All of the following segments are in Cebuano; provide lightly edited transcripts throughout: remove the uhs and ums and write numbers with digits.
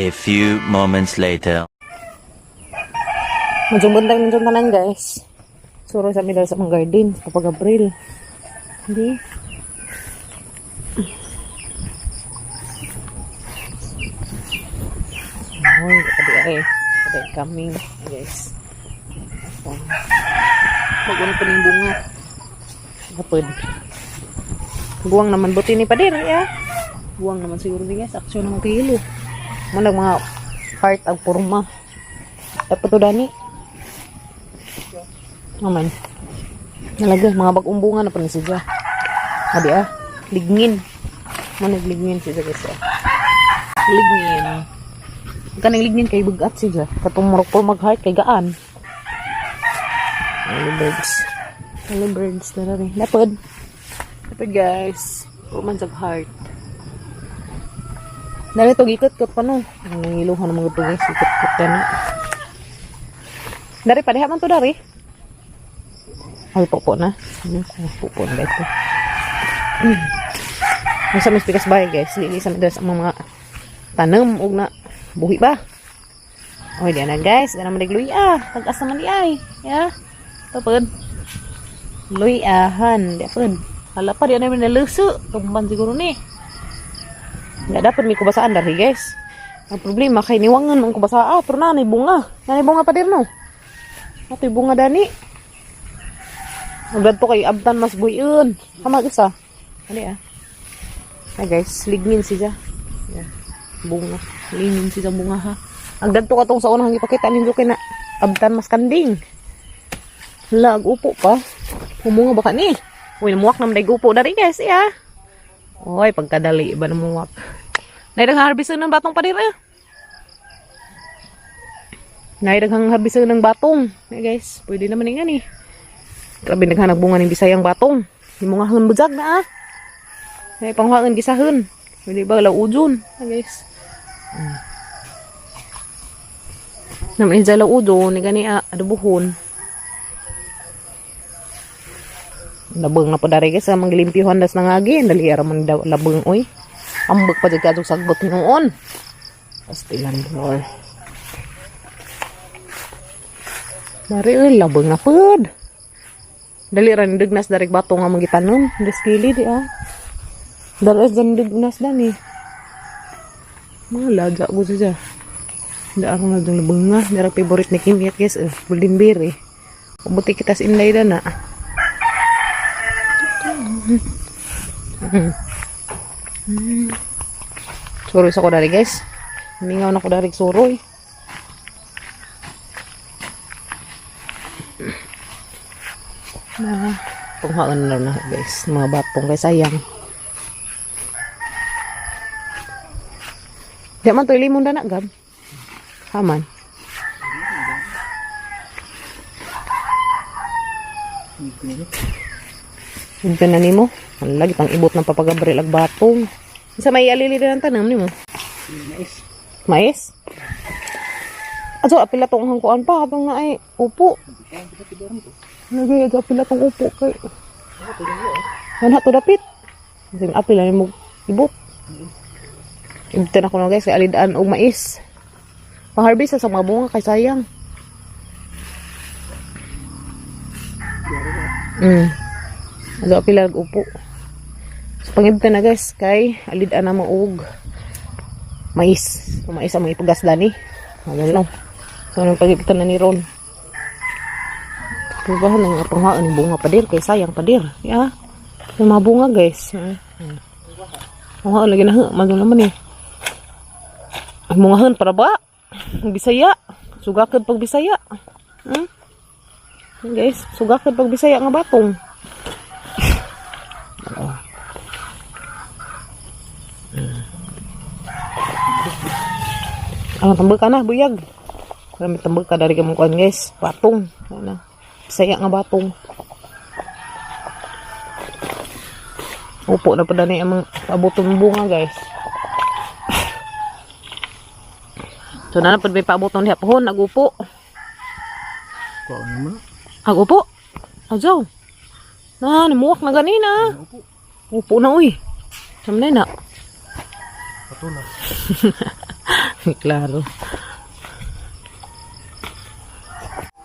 A few moments later. Medyo buntag ng tanan, guys. Suro sa middle sa mga garden. Kapag Abril. Hindi. Uy, kadi ay. Kadi coming, guys. Ito. Bago na pa yung bunga. Kapod. Buwang naman buti ni pader, ya. Buwang naman siguro ni guys. Aksyon naman kilo. Manag mga heart ang porma. Dapat to dani. Naman. Nalaga, mga bagong bunga na pa ni siya. Abi ah, ligngin. Manag ligngin siya guys ah. Ligngin. Kaning ligngin kay bugat siya. Katong murok po mag-heart kay gaan. Hello birds. Hello birds. Tara rin. Lapod. Lapod guys. Romance of heart. Dali to gikot-kot pa no. Ang nangiluhan ng mga ito guys. Ikot-kot ka na. Dari padeha man to dari. Ay, popo na. Ano? Popo na ba ito? Nasa mis pikas bahay guys. Lili sa sa mga tanem og na buhi ba. Oy, di na guys. Di na malig luya. Tag-as naman di ay. Ya. Ito pagod. Luyahan. Di pagod. Hala pa, di na naman naluso. Tumban siguro ni. Nga dapat may kubasaan dari guys. Ang problema kay niwangan ang kubasa. Ah, pero nanay bunga. Nanay bunga pa din no. Ato'y bunga dani. Ang to kay abtan mas buyon. Kamag isa. Ano ah. Hi guys, ligmin siya. Yeah. Bunga. Ligmin siya bunga ha. Ang dadto katong sa unang gipakita ninyo kay na abtan mas kanding. Lag upo pa. Humunga ba ka ni? Uy, namuwak naman day upo dari guys, iya. Oy, pagkadali ba namuwak. Nay harvest ng batong pader eh. Nay daghang harvest ng batong. Hey guys, pwede naman nga ni. Grabe naghanag bunga ng Bisayang batong. Himo nga hun bujag na ah. Nay panghuangan gisahon. Pwede ba law ujon. Hey guys. Naman ni law ujon ni gani ah, adobohon. Labeng na po dari guys, ang manglimpyuhan das nangagi. Dali ara man daw labeng oy. Ambag pa jud kadtong sagbot noon. Pastilan lor. Dari oy labeng na pod. Dali ra ni dugnas darig bato nga magitanom. Des kili di ah. Dali dan dugnas dani. Mga ladya ko siya. Hindi ako na dong labeng nga. Dara favorite ni Kim yet guys. Eh, golden berry. Ubuti kita sa inlay na. Suroy sa ko dari guys. Mingaw na ko dari suroy. Na, panghaan na na guys. Mga batong kay sayang. Di man to limon na gab. Haman. Ito na nimo. Ang lagi pang ibot ng papagabril ag batong. Sa may alili din ang tanam nimo. Mais. Mais? Ato, apila tong hangkuan pa habang na ay upo. Nagay, ato apila tong upo kay. Ano to dapit? Kasi apila nimo ibot. Ibtan ako na guys kay alidaan og mais. Pang-harvest sa mga bunga kay sayang. Ato apila ag upo. So pangibtan na guys kay alidaan na mo og mais. So, mais ang mga ipagas dani. Ano lang. So, anong pag-ipitan na ni Ron? Pagbahan ng panghaan ng bunga padir. Kay sayang padir. Yeah. Yung mga bunga guys. Panghaan lagi na. Malo naman eh. Ang bungahan para ba? Ang Bisaya. Sugakad pag Bisaya. Hmm? Guys, sugakad pag Bisaya nga batong. Ang tambal ka na, buyag. Marami tambal ka dari kamong kuan guys. Batong. Ano? Bisaya nga batong. Upo na pa dani ang mga paabotong bunga guys. So na na may paabotong diha pohon nagupo. Kuha naman. Agupo. Ajaw. Na nimuwak na ganina. Upo. Upo na uy. Samnay na. Patula. Klaro.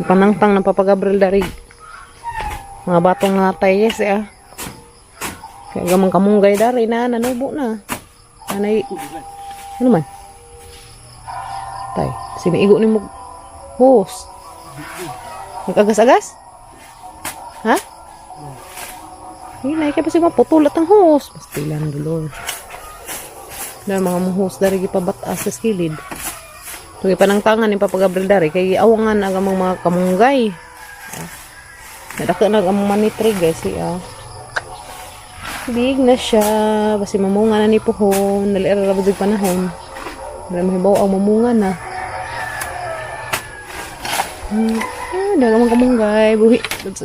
Panangtang ng Papa Gabriel dari. Mga batong natay, yes eh. Kaya gamang kamunggay dari na nanubo na. Nanay, ano man? Tay, siniigo ni mo. Boss. Nag-agas-agas? Ha? Hindi na, kaya pa siya maputulat ang hose. Pastilan, dolor. Dahil mga muhos dari gipabatas sa kilid. Tugi pa ng tangan ni Papa Gabriel dari kay awangan ang among mga kamunggay. Nadako na ang money tree, guys, siya. Big na siya. Basi mamunga na ni puhon. Dali ra ra jud panahon. Dali mahibaw ang mamunga na. Dagang mga kamunggay. Buhi. Gud.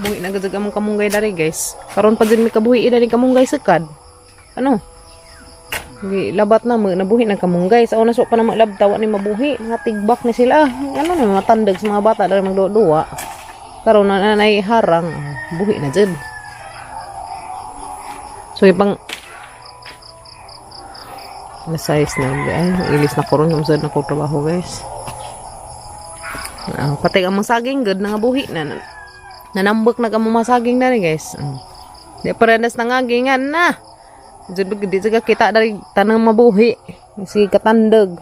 Buhi na gud ang kamunggay dari, guys. Karon pa din may kabuhi dari kamunggay sekad. Ano? Gi labat na mo nabuhi na kamunggay. Sa una so pa na maglabtawa ni mabuhi, mga tigbak ni sila. Ano na matandag sa mga bata dari magduwa. Karon na nanay harang, buhi na jud. So ipang na size na ay ilis na koron yung na ko trabaho, guys. Ah, patay ang mga saging good na nga buhi na. Nanambok na ang mga saging na ni, guys. Di parenas na nga gingan na. Jud di jud kita dari tanang mabuhi. Si katandog.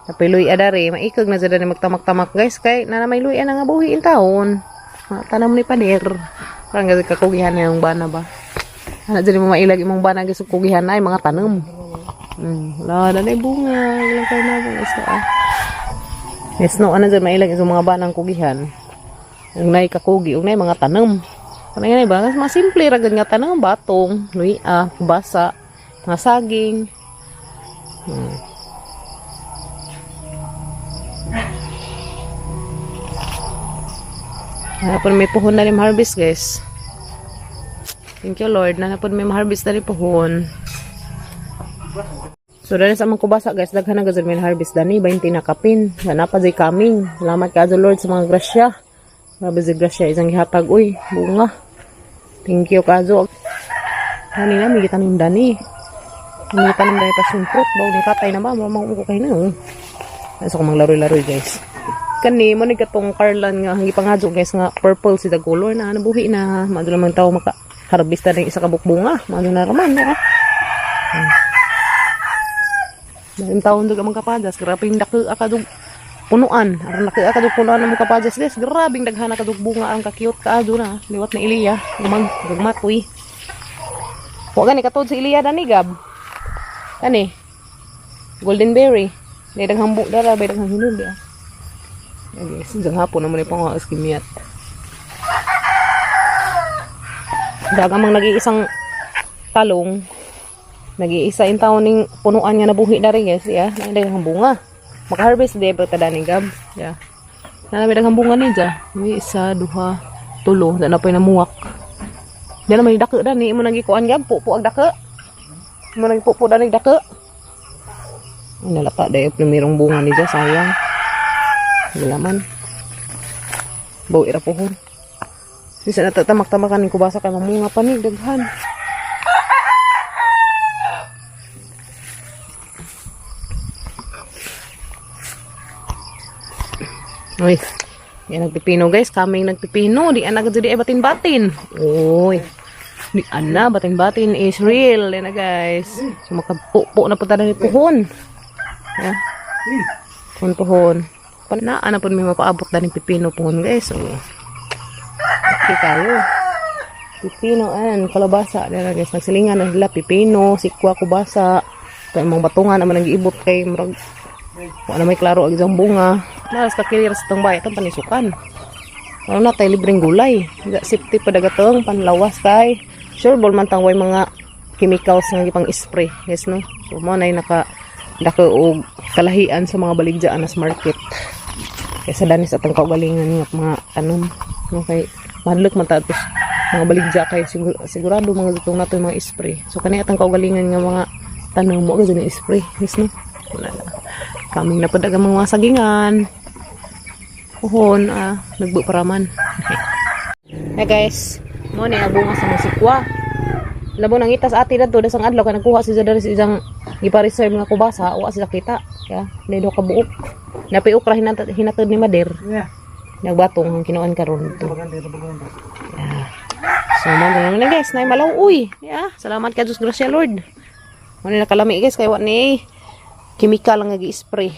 Tapi luya dari maikag na jud ni magtamak-tamak, guys, kay na may luya na nga buhi in taon. Tanam ni pader. Parang gasi kakugihan na yung bana ba. Ana jud mo mailag imong bana guys kugihan na ay mga tanom. Wala na bunga, ilang kayo na bunga isda. Ah. Yes, no, ano dyan, mailag isang mga banang kugihan. Ug nay kakugi, ug nay mga tanom. Ano yan ba? Mas simple ra gud nga tanom, batong, luya, basa, mga saging. Hanapon may puhon na rin harvest, guys. Thank you, Lord. Nanapon may harvest na rin puhon. So, dali sa among kubasa, guys, daghan na gud may harvest dani, 20 na kapin. Ganapa jay kaming. Salamat ka Lord sa mga grasya. Grabe sa grasya isang gihatag uy, bunga. Thank you kazo. Dani na may gitanim dani. May gitanim dani passion fruit, bawo ni katay na ba, mamang ko kay na. Oh. Asa ko manglaro-laro, guys. Kani mo ni katong Carlan nga hangi pangadyo, guys, nga purple si the color na nabuhi na. Maadto man tawo maka harvest na rin isa ka bunga. Maadto na raman no. Daling taon dug ang kapadas, grabing dako akadug punuan. Aron dako akadug punuan ang kapadas, guys. Grabing daghan akadug bunga ang ka-cute kaadto na. Liwat na Iliya, gumag gugmat uy. Wa gani katod si Iliya dani gab. Kani. Golden berry. Day daghang bu dara bay daghang hinog ya. Ay, guys, isang hapon naman ni pangaas kimiyat. Dagang mang nag-iisang talong. Nag-iisa in taon ning punuan nga nabuhi na rin, guys, ya. Nay daghang bunga. Maka-harvest di ba ta dani gab. Ya. Na may daghang bunga ni ja. May isa, duha, tulo, da na pa'y namuwak. Di na may dako dani imo nang gikuan gab, pupo ag dako. Imo nang pupo dani dako. Ay, nalapa dahil primerong bunga ni ja, sayang. Wala man. Baw ira pohon. Sisa na tatamak-tamakan ni kubasa kay mamunga pa ni daghan. Uy, yan nagpipino, guys. Kaming nagpipino. Di ana gud di ay batin-batin. Uy. Di ana batin-batin is real. Yan na, guys. So makapupo na punta na ni puhon. Yeah. Puhon puhon. Pana ana pud may mapaabot na ni pipino puhon, guys. So okay kayo. Pipino an kalabasa. Yan na, guys. Nagsilingan na sila pipino, sikwa, kubasa. Kay mga batungan naman ang giibot kay murag wala may klaro ang isang bunga. Naras kakilir sa itong bahay. Itong panisukan. Ano na tayo libreng gulay. Safety pa dagatong panlawas kay. Sure ball man tang way mga chemicals nga gipang spray. Yes no. So mo na naka dako og kalahian sa mga baligyaan sa market. Kaysa danis atong kaugalingan nga mga tanom. No kay madlok man ta atos mga baligya kay sigurado mga dutong nato yung mga spray. So kani atong kaugalingan nga mga tanom mo gud ni spray. Yes no. Wala na. Kaming napadag ang mga sagingan. Puhon, nagbu paraman. Hey guys, mo ni ang bunga sa mga sikwa. Labo nang itas ati dadto dasang adlaw kay nagkuha si diri sa isang gipa-reserve nga kubasa, wa sila kita. Ya, dili ka buok. Napi okra hinatod ni Mader. Yeah. Nagbatong ang kinuan karon dito. Baganda ito, baganda. Yeah. So, mo na naman guys, nay malaw uy. Yeah, salamat ka Diyos grasya Lord. Mo ni nakalami guys kay wa ni chemical nga gi-spray.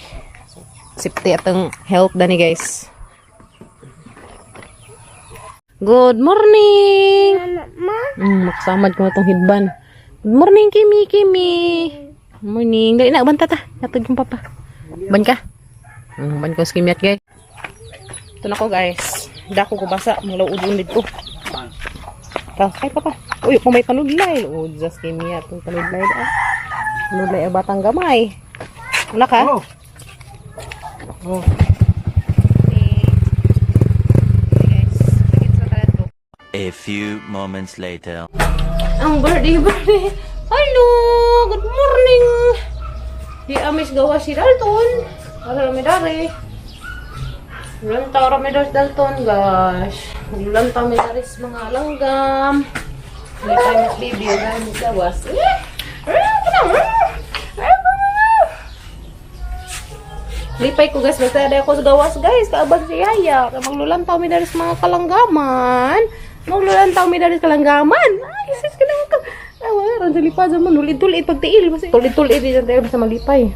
So, safety atong health dani guys. Good morning. Makasamad ko na tong hidban. Good morning, Kimi, Kimi. Good morning. Dali na, banta ta. Natod kong papa. Ban ka? Ban ko sa Kimi at guys. Ito na ko guys. Dako ko basa. Malauod dito. Ta, ay papa. Uy, kung may panudlay. Uod sa Kimi at itong panudlay. Ah. Panudlay ang batang gamay. Wala ka? Oh. Oh. A few moments later. Ang birdie, birdie. Hello! Good morning! Di amis gawa si Dalton. Para rami dari. Lantaw rami dari Dalton, guys. Lantaw mi dari sa mga langgam. Hindi tayo mas baby, guys. Mas gawas. Eh! Lipay ko guys, basta ada ako sa gawas guys, kaabag si Yaya. Kaya maglulantaw mi dari sa mga kalanggaman. Maglulantaw mi dari sa kalanggaman. Ay, sis ka naman ka. Ay, wala, ran sa lipad sa man. Ulit-ulit pagtiil. Basta tulit-tulit din tayo basta malipay.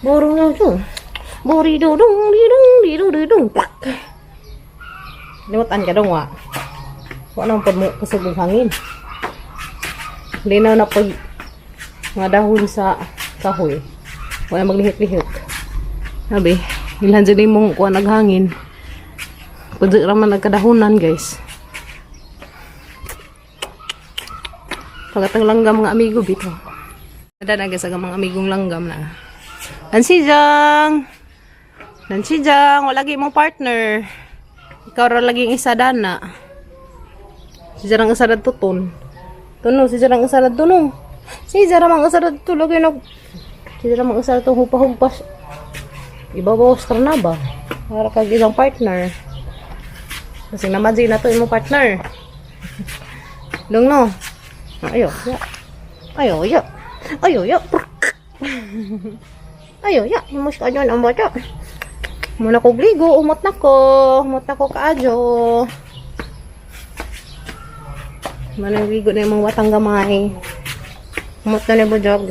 Boro na ito. Bori dudong, didong, didong, didong. Pak! Limutan ka dong, wa. Wa naman pag mo kusog ang hangin. Linaw na pag mga dahon sa kahoy. Wala maglihit-lihit. Sabi, ilan dyan mong kuha naghangin. Pwede raman nagkadahunan, guys. Pagatang langgam mga amigo bito. Ada na guys, ang mga amigong langgam na. Nancy Jang! Nancy Jang, wala lagi mong partner. Ikaw ra laging isa dana. Si Jarang isa dad tuton. Tuno, si Jarang isa dad tuno. Si Jarang ang isa dad tulo lagi nag. Si Jarang ang isa dad humpa-humpas. Ibabawas ka na ba? Para kag isang partner. Kasi naman na to imong partner. Dong no. Ayo, ya. Ayo, ya. Ayo, ya. Ayo, ya. Himus ka dyan ang bata. Muna ko gligo, umot na ko. Umot na ko kaadyo. Manang ligo na yung mga watang gamay. Umot na ni Bujog.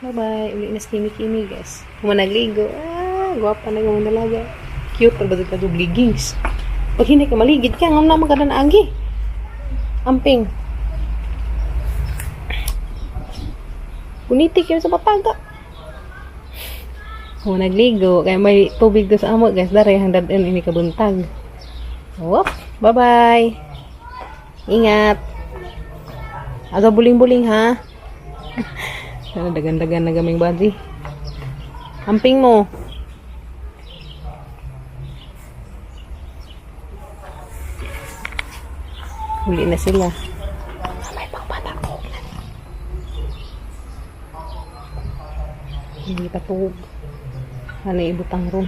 Bye-bye. Uli na si Kimi Kimi, guys. Kumanagligo. Ah, gwapa na yung dalaga. Cute. Pag ka yung leggings. Pag hindi ka maligid ka, ngam na maganda na agi. Amping. Kunitik yun sa pataga. Kumanagligo. Kaya may tubig doon sa amo, guys. Dare, hanggang ini kabuntag. Whoop. Bye-bye. Ingat. Aga buling-buling, ha? Sana dagan-dagan na gaming body. Amping mo. Huli na sila. Ah, may pangbata ko. Hindi pa tuog. Ano ibutang room.